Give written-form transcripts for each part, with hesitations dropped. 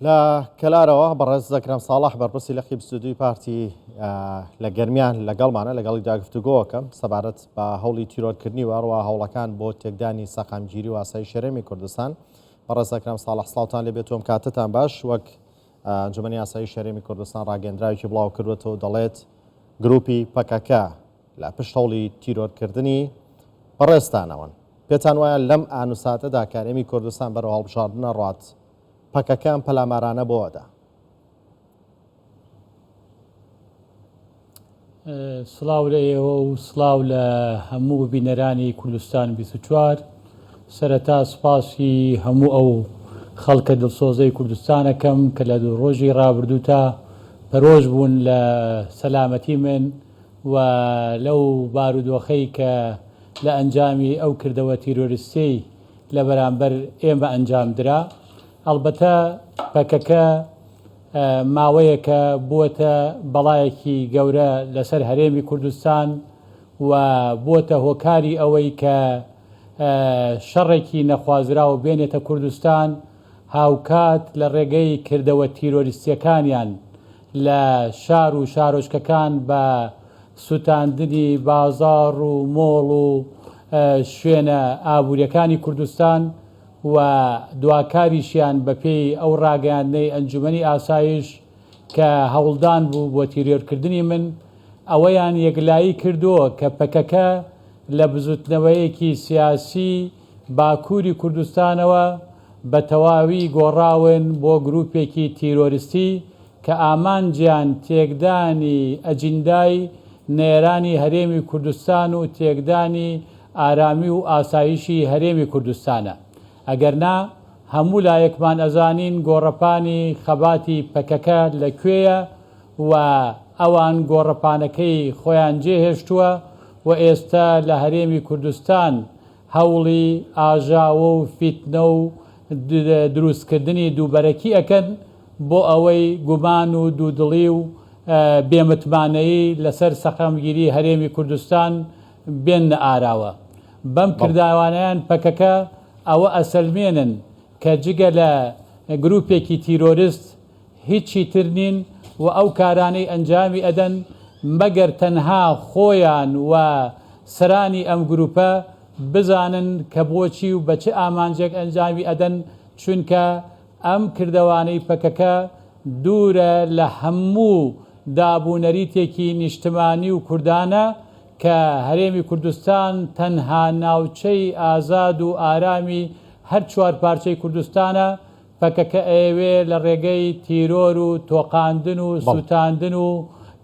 لە کەلارەوە بەڕێز ئەکرەم ساڵح بەرپرسی لقی 22 پارتی لە گەرمیان لەگەڵمانە، لەگەڵیدا گفتوگۆکەم سەبارەت بە هەوڵی تیرۆرکردنی و هەروەها هەوڵەکان بۆ تێکدانی سەقامگیری و ئاسایشی هەرێمی کوردستان. بەڕێز ئەکرەم ساڵح سڵاوتان لێبێت و ئەم کاتەتان باش. وەک ئەنجومەنی ئاسایشی هەرێمی کوردستان ڕاگەیەندراوێکی بڵاو کردووەتەوە دەڵێت گروپی پەکەکە لە پشت هەوڵی تیرۆرکردنی بەڕێزتانەوەن. پێتان وایە لەم ئان و ساتەدا کە هەرێمی کوردستان بەرەو هەڵبژاردن ئەڕوات پەکەکە ئەم پەلامارانە بۆ ئەدا؟ سڵاو لە ئێوە و سڵاو لە هەموو بینەرانی کوردستان 24. سەرەتا سوپاسی هەموو ئەو خەڵکە دڵسۆزەی کوردستانەکەم کە لە دوو ڕۆژی ڕابردووتا پەرۆش بوون لە سەلامەتی من و لەو بارودۆخەی کە لە ئەنجامی ئەو کردەوە تیرۆریستیەی لە بەرامبەر ئێمە ئەنجام درا. ئەڵبەتە پەکەکە ماوەیەکە بووەتە بەڵایەکی گەورە لەسەر هەرێمی کوردستان و بووەتە هۆکاری ئەوەی کە شەڕێکی نەخوازراو بێنێتە کوردستان، هاوکات لە ڕێگەی کردەوە تیرۆریستییەکانیان لە شار و شارۆچکەکان بە سوتاندنی بازاڕ و مۆڵ و شوێنە ئابوورییەکانی کوردستان و دواکاریشیان بەپێی ئەو ڕاگەیاندنەی ئەنجومەنی ئاسایش کە هەوڵدان بوو بۆ تیرۆرکردنی من، ئەوەیان یەکلایی کردووە کە پەکەکە لە بزوتنەوەیەکی سیاسی باکوری کوردستانەوە بە تەواوی گۆڕاون بۆ گروپێکی تیرۆرستی کە ئامانجیان تێکدانی ئەجیندای نەیەرانی هەرێمی کوردستان و تێکدانی ئارامی و ئاسایشی هەرێمی کوردستانە. ئەگەرنا هەموو لایەکمان ئەزانین گۆڕەپانی خەباتی پەکەکە لە کوێیە و ئەوان گۆڕەپانەکەی خۆیان جێهێشتووە و ئێستە لە هەرێمی کوردستان هەوڵی ئاژاوە و فیتنە و دروستکردنی دووبەرەکی ئەکەن بۆ ئەوەی گومان و دوودڵی و بێمتمانەیی لەسەر سەقامگیری هەرێمی کوردستان بێننە ئاراوە. بەم کرداوانەیان پەکەکە ئەوە ئەسەلمێنن کە جگە لە گروپێکی تیرۆرست هیچی تر نین و ئەو کارانەی ئەنجامی ئەدەن مەگەر تەنها خۆیان و سەرانی ئەم گروپە بزانن کە بۆچی و بە چ ئامانجێک ئەنجامی ئەدەن، چونکە ئەم کردەوانەی پەکەکە دوورە لە هەموو داب و نەریتێکی نیشتمانی و کوردانە کە هەرێمی کوردستان تەنها ناوچەی ئازاد و ئارامی هەر چوارپارچەی کوردستانە، پەکەکە ئەیەوێ لە ڕێگەی تیرۆر و تۆقاندن و سوتاندن و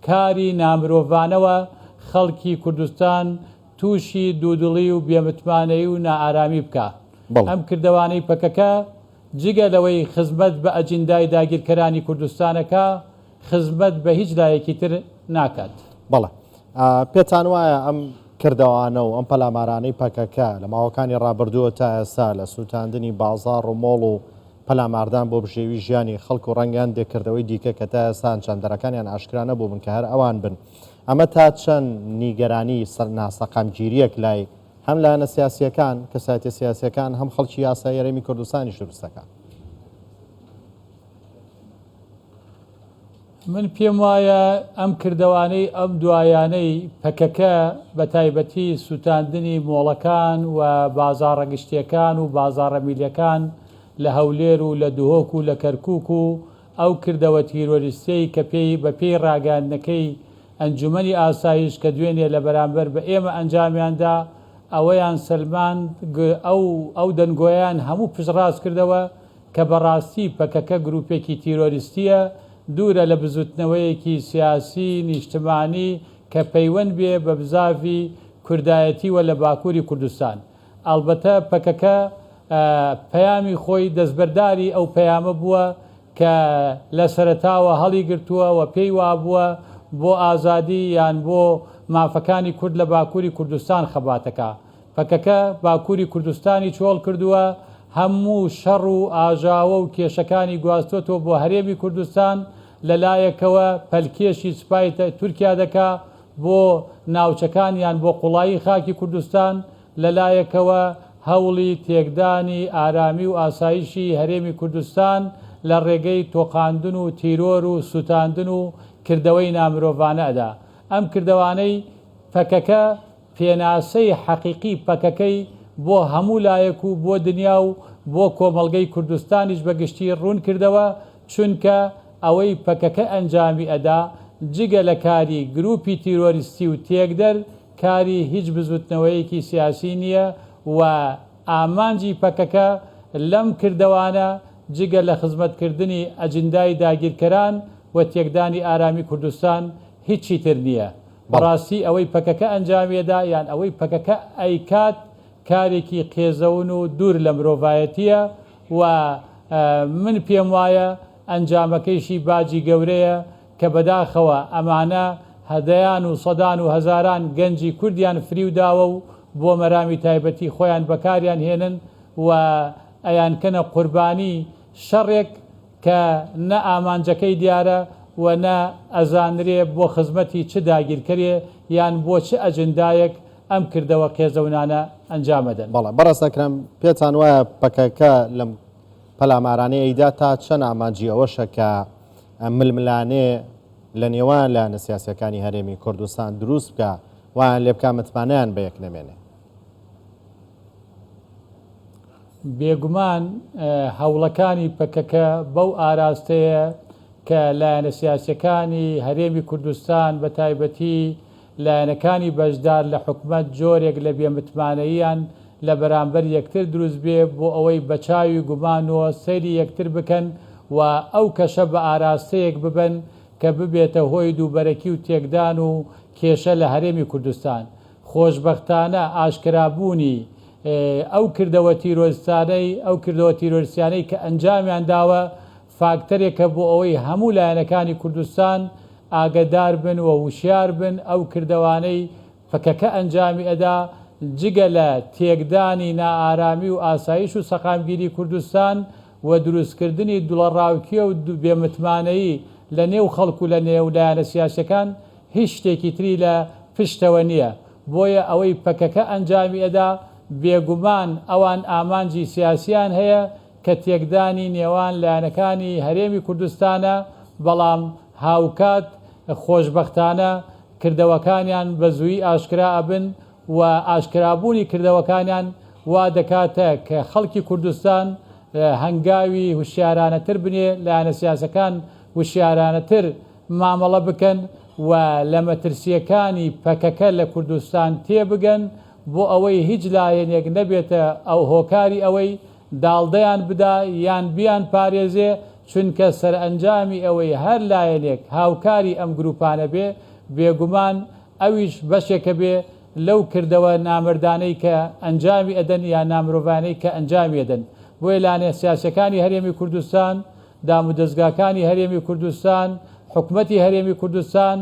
کاری نامرۆڤانەوە خەڵکی کوردستان تووشی دوودڵی و بێمتمانەیی و نائارامی بکا. ئەم کردەوانەی پەکەکە جگە لەوەی خزمەت بە ئەجیندای داگیرکەرانی کوردستان ئەکا، خزمەت بە هیچ لایەکی تر ناکات. بەڵێ. پێتان وایە ئەم کردەوانە و ئەم پەلامارانەی پەکەکە لە ماوەکانی ڕابردووە تا ئێستا لە سووتاندنی بازاڕ و مۆڵ و پەلاماردان بۆ بژێوی ژیانی خەڵک و ڕەنگە هەندێک کردەوەی دیکە کە تا ئێستا ئەنجامدەرەکانیان ئاشکرا نەبووبن کە هەر ئەوان بن ئەمە تا چەند نیگەرانی ناسەقامگیرییەک لای هەم لایەنە سیاسییەکان، کەسایەتیە سیاسییەکان، هەم خەڵکی یاسایی هەرێمی کوردستانیش دروست دەکات؟ من پێم وایە ئەم کردەوانەی ئەم دوایانەی پەکەکە بە تایبەتی سووتاندنی مۆڵەکان و بازاڕە گشتیەکان و بازاڕە میلیەکان لە هەولێر و لە دهۆک و لە کەرکوک و ئەو کردەوە تیرۆریستیەی کە پێی بە پێی ڕاگەیاندنەکەی ئەنجومەنی ئاسایش کە دوێنێ لە بەرامبەر بە ئێمە ئەنجامیان دا ئەوەیان سەلماند ئەو ئەو دەنگۆیان هەموو پشتڕاست کردەوە کە بەڕاستی پەکەکە گروپێکی تیرۆریستییە، دوورە لە بزوتنەوەیەکی سیاسی نیشتمانی کە پەیوەند بێ بە بزاڤی کوردایەتیوە لە باکوری کوردستان. ئەڵبەتە پەکەکە پەیامی خۆی دەستبەرداری ئەو پەیامە بووە کە لە سەرەتاوە هەڵیگرتووە و پێی وابووە بۆ ئازادی یان بۆ مافەکانی کورد لە باکوری کوردستان خەباتەکا. پەکەکە باکوری کوردستانی چۆڵ کردووە، هەموو شەڕ و ئاژاوە و کێشەکانی گواستۆتەوە بۆ هەرێمی کوردستان، لە لایەکەوە پەلکێشی سوپای تورکیا دەکا بۆ ناوچەکان یان بۆ قوڵایی خاکی کوردستان، لە لایەکەوە هەوڵی تێکدانی ئارامی و ئاسایشی هەرێمی کوردستان لە ڕێگەی تۆقاندن و تیرۆر و سوتاندن و کردەوەی نامرۆڤانە ئەدا. ئەم کردەوانەی پەکەکە پێناسەی حەقیقی پەکەکەی بۆ هەموو لایەک و بۆ دنیا و بۆ کۆمەڵگەی کوردستانیش بە گشتی ڕوون کردەوە، چونکە ئەوەی پەکەکە ئەنجامی ئەدا جگە لە کاری گروپی تیرۆریستی و تێکدەر کاری هیچ بزوتنەوەیەکی سیاسی نییە و ئامانجی پەکەکە لەم کردەوانە جگە لە خزمەتکردنی ئەجندای داگیرکەران و تێکدانی ئارامی کوردستان هیچی تر نییە. بەڕاستی ئەوەی پەکەکە ئەنجامیەدا یان ئەوەی پەکەکە ئەیکات کارێکی قێزەون و دوور لە مرۆڤایەتیە و من پێم وایە ئەنجامەکەیشی باجی گەورەیە کە بەداخەوە ئەمانە دەیان و سەدان و هەزاران گەنجی کوردیان فریو داوە و بۆ مەرامی تایبەتی خۆیان بەکاریان هێنن و ئەیانکەنە قوربانی شەڕێک کە نە ئامانجەکەی دیارە و نە ئەزانرێ بۆ خزمەتی چ داگیرکەرێ یان بۆ چ ئەجندایەک ئەم کردەوە قێزەونانە ئەنجام ئەدەن. بەڵێ بەڕێز ئەکرەم، پێتان وایە پەکەکە لەم پەلامارانەی ئەیدا تا چەند ئامانجی ئەوەشە کە ململانێ لە نێوان لایەنە سیاسیەکانی هەرێمی کوردستان دروست بکا، وایان لێ بکا متمانەیان بە یەک نەمێنێ؟ بێگومان هەوڵەکانی پەکەکە بەو ئاراستەیە کە لایەنە سیاسیەکانی هەرێمی کوردستان بە تایبەتی لایەنەکانی بەشدار لە حکومەت جۆرێک لە بێمتمانەییان لە بەرامبەر یەکتر دروست بێ بۆ ئەوەی بە چاوی گومانەوە سەیری یەکتر بکەن و ئەو کەشە بە ئاراستەیەک ببەن کە ببێتە هۆی دووبەرەکی و تێکدان و کێشە لە هەرێمی کوردستان. خۆشبەختانە ئاشکرابوونی ئەو کردەوە تیرۆرستانەی ئەو کردەوە تیرۆرستیانەی کە ئەنجامیان داوە فاکتەرێکە بۆ ئەوەی هەموو لایەنەکانی کوردستان ئاگەدار بن و وشیار بن ئەو کردەوانەی پەکەکە ئەنجامی ئەدا جگە لە تێکدانی نائارامی و ئاسایش و سەقامگیری کوردستان و دروستکردنی دڵەڕاوکێ و بێمتمانەیی لە نێو خەڵک و لە نێو لایەنە سیاسیەکان هیچ شتێکی تری لە پشتەوە نیە، بۆیە ئەوەی پەکەکە ئەنجامی ئەدا بێگومان ئەوان ئامانجی سیاسیان هەیە کە تێکدانی نێوان لایەنەکانی هەرێمی کوردستانە، بەڵام هاوکات خۆشبەختانە کردەوەکانیان بە زوویی ئاشکرا ئەبن و ئاشکرابوونی کردەوەکانیان وا دەکاتە کە خەڵکی کوردستان هەنگاوی هوشیارانەتر بنێ، لایەنە سیاسەکان وشیارانەتر مامەڵە بکەن و لە مەترسییەکانی پەکەکە لە کوردستان تێبگەن بۆ ئەوەی هیچ لایەنێک نەبێتە ئەو هۆکاری ئەوەی داڵدەیان بدا یان بیانپارێزێ، چونکە سەرئەنجامی ئەوەی هەر لایەنێک هاوکاری ئەم گروپانە بێ بێگومان ئەویش بەشێکە بێ لەو کردەوە نامەردانەی کە ئەنجامی ئەدەن یان نامرۆڤانەی کە ئەنجامی ئەدەن. بۆیە لایەنە سیاسیەکانی هەرێمی کوردستان، دامودەزگاکانی هەرێمی کوردستان، حکومەتی هەرێمی کوردستان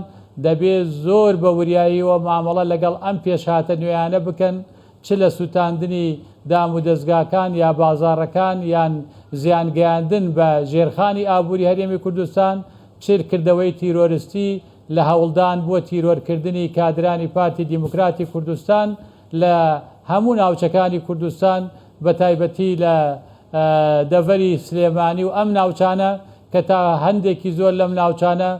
دەبێ زۆر بە وریاییەوە مامەڵە لەگەڵ ئەم پێشهاتە نوێیانە بکەن، چ لە سوتاندنی دامودەزگاکان یا بازاڕەکان یان زیانگەیاندن بە ژێرخانی ئابووری هەرێمی کوردستان، چ کردەوەی تیرۆرستی لە هەوڵدان بۆ تیرۆرکردنی کادرانی پارتی دیموکراتی کوردستان لە هەموو ناوچەکانی کوردستان بە تایبەتی لە دەڤەری سلێمانی و ئەم ناوچانە کە تا هەندێکی زۆر لەم ناوچانە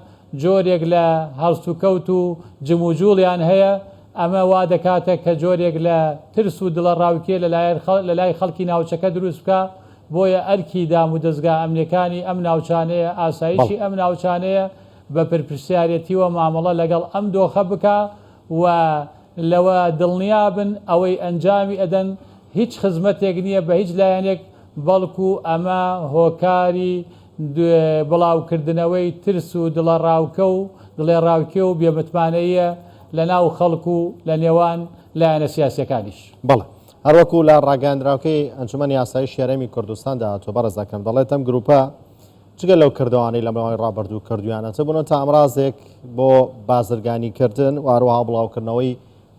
جۆرێک لە هەڵسوکەوت و جموجوڵیان هەیە ئەمە وا دەکاتە کە جۆرێک لە ترس و دڵەڕاوکێ لە لای خەڵکی ناوچەکە دروست بکا بۆیە ئەرکی دامودەزگا ئەمنیەکانی ئەم ناوچانەیە ئاسایشی ئەم ناوچانەیە بە پرپرسیارێتیوە مامەڵە لەگەڵ ئەم دۆخە بکا و لەوە دڵنیابن ئەوەی ئەنجامی ئەدەن هیچ خزمەتێک نییە بە هیچ لایەنێک، بەڵکو ئەمە هۆکاری بڵاوکردنەوەی ترس و دڵەڕاوکە و دڵێڕاوکێ و بێمتمانەییە لە ناو خەڵک و لە نێوان لایەنە سیاسیەکانیش. بەڵێ. هەروەکو لە ڕاگەیاندراوکەی ئەنجومەنی ئاسایشی هەرێمی کوردستاندا هاتووە، بەڕێز ئەکرەم دەڵێت ئەم گروپە جگە لەو کردەوانەی لە ماوەی ڕابردوو کردویانەتە بوونەتە ئامرازێک بۆ بازرگانیکردن و هەروەها بڵاوکردنەوەی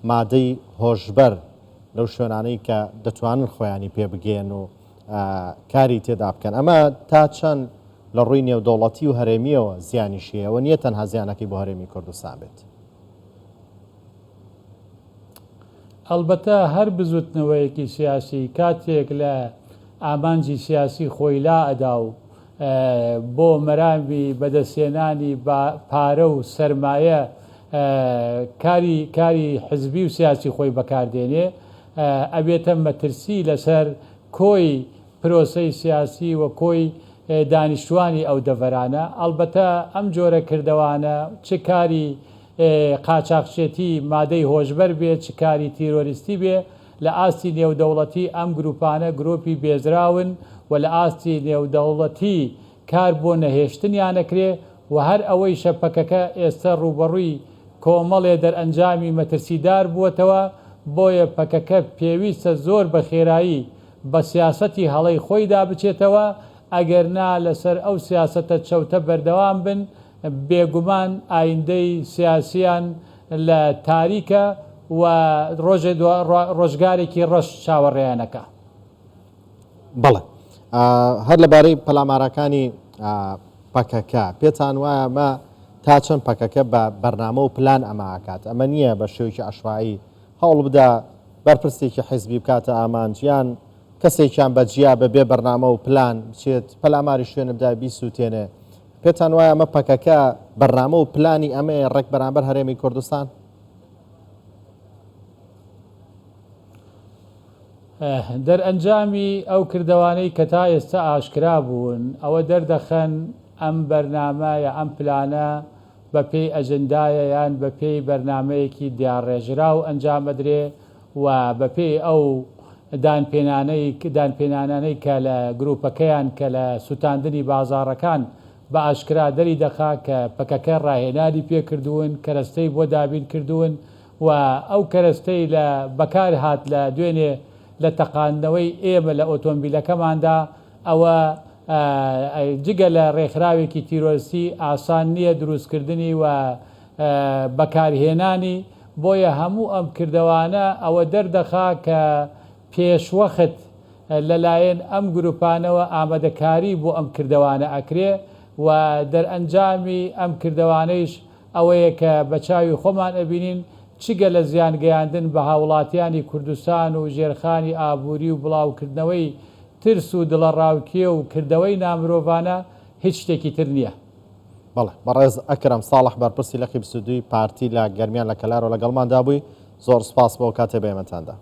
مادەی هۆشبەر لەو شوێنانەی کە دەتوانن خۆیانی پێ بگەیەن و کاری تێدا بکەن. ئەمە تا چەند لە ڕووی نێودەوڵەتی و هەرێمییەوە زیانیشی هەیە و نییە تەنها زیانەکەی بۆ هەرێمی کوردستان بێت؟ ئەڵبەتە هەر بزوتنەوەیەکی سیاسی کاتێک لە ئامانجی سیاسی خۆی لا ئەدا و بۆ مەرامی بەدەستهێنانی پارە و سەرمایە کاری کاری حزبی و سیاسی خۆی بەکاردێنێ ئەبێتە مەترسی لەسەر کۆی پرۆسەی سیاسی و کۆی دانیشتوانی ئەو دەڤەرانە. ئەڵبەتە ئەم جۆرە کردەوانە چ کاری قاچاخچێتی مادەی هۆشبەر بێ چ کاری تیرۆریستی بێ لە ئاستی نێودەوڵەتی ئەم گروپانە گرۆپی بێزراون و لە ئاستی نێودەوڵەتی کار بۆ نەهێشتنیان ئەکرێ و هەر ئەوەیشە پەکەکە ئێستە ڕووبەڕووی کۆمەڵێ دەرئەنجامی مەترسیدار بووەتەوە، بۆیە پەکەکە پێویستە زۆر بە خێرایی بە سیاسەتی هەڵەی خۆیدا بچێتەوە، ئەگەر نا لەسەر ئەو سیاسەتە چەوتە بەردەوام بن بێگومان ئایندەی سیاسیان لە تاریکە و ڕۆژێ ڕۆژگارێکی ڕەش چاوەڕێیان ئەکا. بەڵێ هەر لەبارەی پەلامارەکانی پەکەکە پێتان وایە ئەمە تا چەند پەکەکە بە بەرنامە و پلان ئەمە ئاکات ئەمە نییە بە شێوەیەکی عشوایی هەوڵ بدا بەرپرسێکی حیزبی بکاتە ئامانج یان کەسێکیان بە جیا بە بێ بەرنامە و پلان بچێت پەلاماری شوێنە بدا بیسووتێنێ پێتان وایە ئەمە پەکەکە بەرنامە و پلانی ئەمەیە ڕێک بەرامبەر هەرێمی کوردستان؟ دەرئەنجامی ئەو کردەوانەی کە تا ئێستا ئاشکرا بوون ئەوە دەردەخەن ئەم بەرنامە یا ئەم پلانە بە پێی ئەجندایە یان بە پێی بەرنامەیەکی دیاڕێژراو ئەنجام ئەدرێ و بە پێی ئەو دانپێنانەی دانپێنانانەی کە لە گروپەکەیان کە لە سوتاندنی بازاڕەکان بە ئاشکرا دەری دەخا کە پەکەکە ڕاهێنانی پێ کردوون کەرەستەی بۆ دابین کردوون و ئەو کەرەستەی لە بەکار هات لە دوێنێ لە تەقاندنەوەی ئێمە لە ئۆتۆمبیلەکەماندا ئەوە جگە لە ڕێکخراوێکی تیرۆرستی ئاسان نییە دروستکردنی و بەکارهێنانی، بۆیە هەموو ئەم کردەوانە ئەوە دەردەخا کە پێشوەخت لەلایەن ئەم گروپانەوە ئامادەکاری بۆ ئەم کردەوانە ئەکرێ و دەرئەنجامی ئەم کردەوانەیش ئەوەیە کە بە چاوی خۆمان ئەبینین چگە لە زیان گەیاندن بە هاوڵاتیانی کوردستان و ژێرخانی ئابووری و بڵاوکردنەوەی ترس و دڵەڕاوکێ و کردەوەی نامرۆڤانە هیچ شتێکی تر نییە. بەڵێ بەڕێز ئەکرەم ساڵح بەرپرسی لقی 22 پارتی لە گەرمیان لە کەلارەوە لەگەڵماندا بووی، زۆر سوپاس بۆ کاتێ بە ئێمەتان دا.